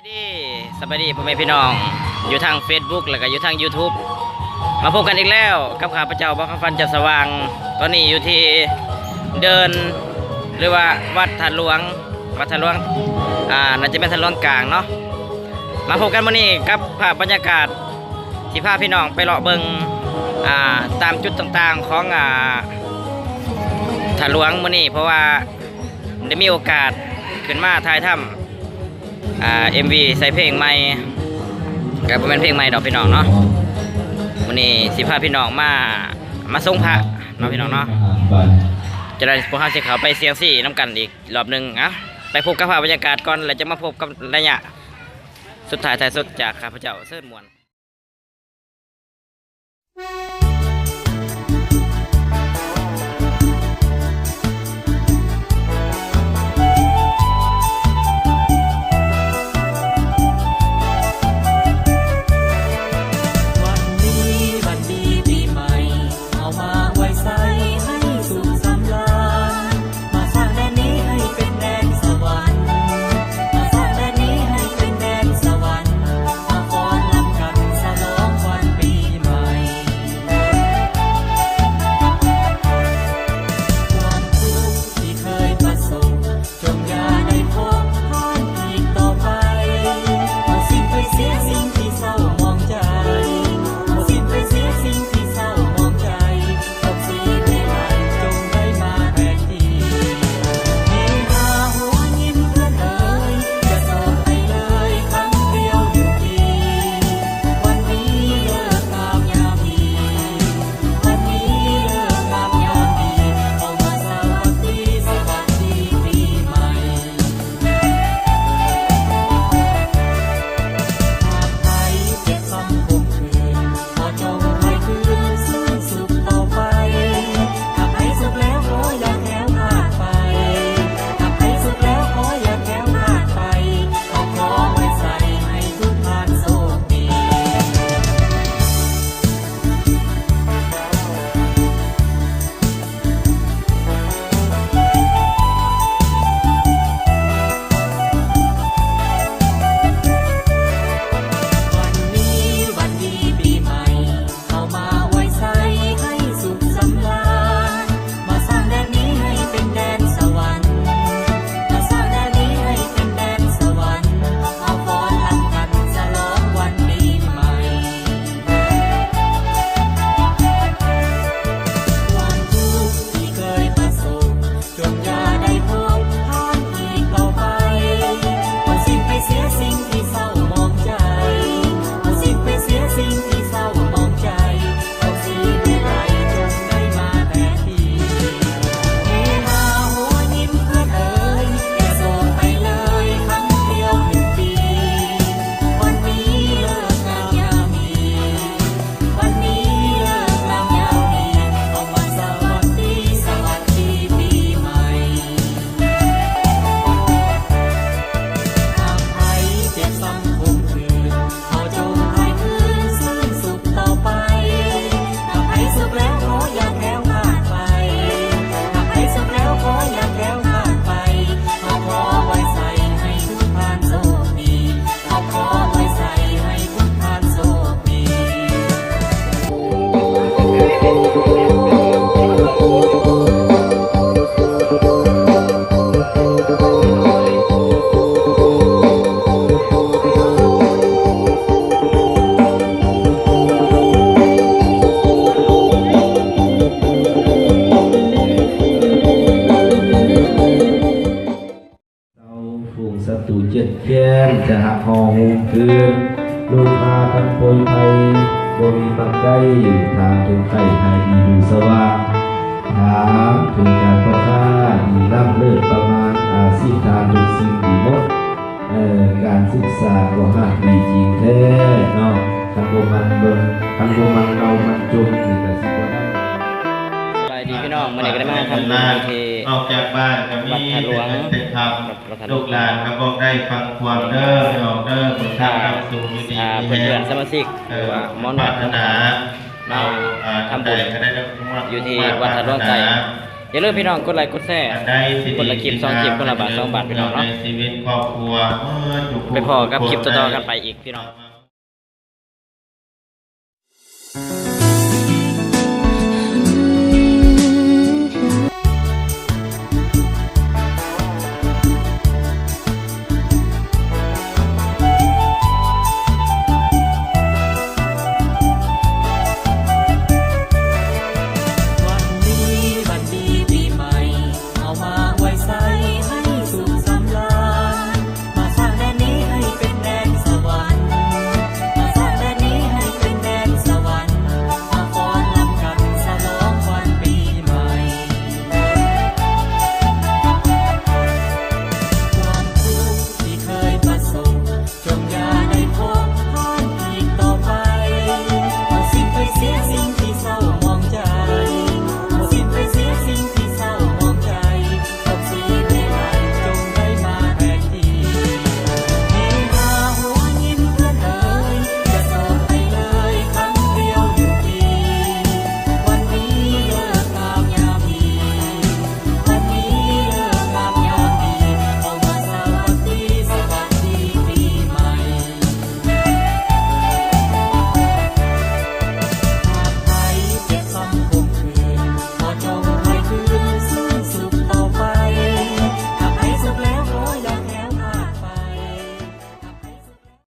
ດີ ສະບາຍດີພໍ່ແມ່ພີ່ນ້ອງ ຢູ່ທາງເຟສບຸກ ແລ້ວກໍຢູ່ທາງຢູທູບ ມາພົບກັນອີກແລ້ວກັບຂ້າພະເຈົ້າ ບ່າວຄຳພັນ ຈັນສະຫວ່າງ. ຕອນນີ້ຢູ່ທີ່ເດີ່ນ ຫຼືວ່າວັດທາດຫຼວງ ວັດທາດຫຼວງ ອ່າ ໜ້າຈະແມ່ນທາດຫຼວງກາງເນາະ. ມາພົບກັນມື້ນີ້ກັບພາບບັນຍາກາດ ຊິພາພີ່ນ້ອງໄປເລາະເບິ່ງ ອ່າ ຕາມຈຸດຕ່າງໆຂອງ ອ່າ ທາດຫຼວງມື້ນີ້ ເພາະວ່າໄດ້ມີໂອກາດຂຶ້ນມາຖ່າຍທຳ ອ່າ ເອັມວີ ໃສ່ເພງໃໝ່ ກໍບໍ່ແມ່ນເພງໃໝ່ດອກພີ່ນ້ອງເນາະ. ມື້ນີ້ຊິພາພີ່ນ້ອງມາ ມາຊົງພະເນາະພີ່ນ້ອງເນາະ. ຈະໄດ້ ພວກເຮົາຊິເຂົ້າໄປສ່ຽງຊີນຳກັນອີກລອບໜຶ່ງ. ເອົາ ໄປພົບກັບພາບບັນຍາກາດກ່ອນ ແລ້ວຈະມາພົບກັບໄລຍະສຸດທ້າຍທ້າຍສຸດຈາກຂ້າພະເຈົ້າ ເຊີນມ່ວນ. ເຊົາຝູງສັດຕູເຈັດແຄ້ນ ຈະຫັກຫໍ່ໂຮມຄືນ ລູກພາກັນໂພຍໄພ ບໍ່ມີປັກໃຈ ຖາມເຖິງໄຂ້ ຫາຍດີຢູ່ສະຫວ່າງ ຖາມເຖິງການພໍ່ຄ້າ ດີລ້ຳເລີດປະມານ ອາຊີບທ່ານທຸກສິ່ງດີໝົດ ເອີ ການສຶກສາກໍຮາກດີຈິງແທ້ເນາະ ຄັນບໍ່ໝັ່ນເບິ່ງ ຄັນບໍ່ໝັ່ນເອົາໝັ່ນຈົມນີ້ກະຊິບໍ່ໄດ້. ສະບາຍດີພີ່ນ້ອງ ມື້ນີ້ກໍໄດ້ມາທຳບຸນທີ່ ອອກຈາກບ້ານກໍມີ ວັດທາດຫຼວງ ແຕ່ທຳ ວັດທາດຫຼວງ ລູກຫຼານກໍບອກໄດ້ຟັງຄວາມເດີພີ່ນ້ອງເດີ ບຸນທຳນຳສູງຢູ່ດີມີແຮງ ເພື່ອນສະມາຊິກ ເອີ ວ່າໝໍນວດ ປາດຖະໜາ ມາທຳບຸນຢູ່ທີ່ວັດທາດຫຼວງໃຕ້. ຢ່າລືມພີ່ນ້ອງກົດໄລກົດແຊ ຄົນລະຄລິບສອງຄລິບ ຄົນລະບາດສອງບາດ ພີ່ນ້ອງເນາະ ໄປພໍ້ກັບຄລິບຕໍ່ໆກັນໄປອີກ ພີ່ນ້ອງ.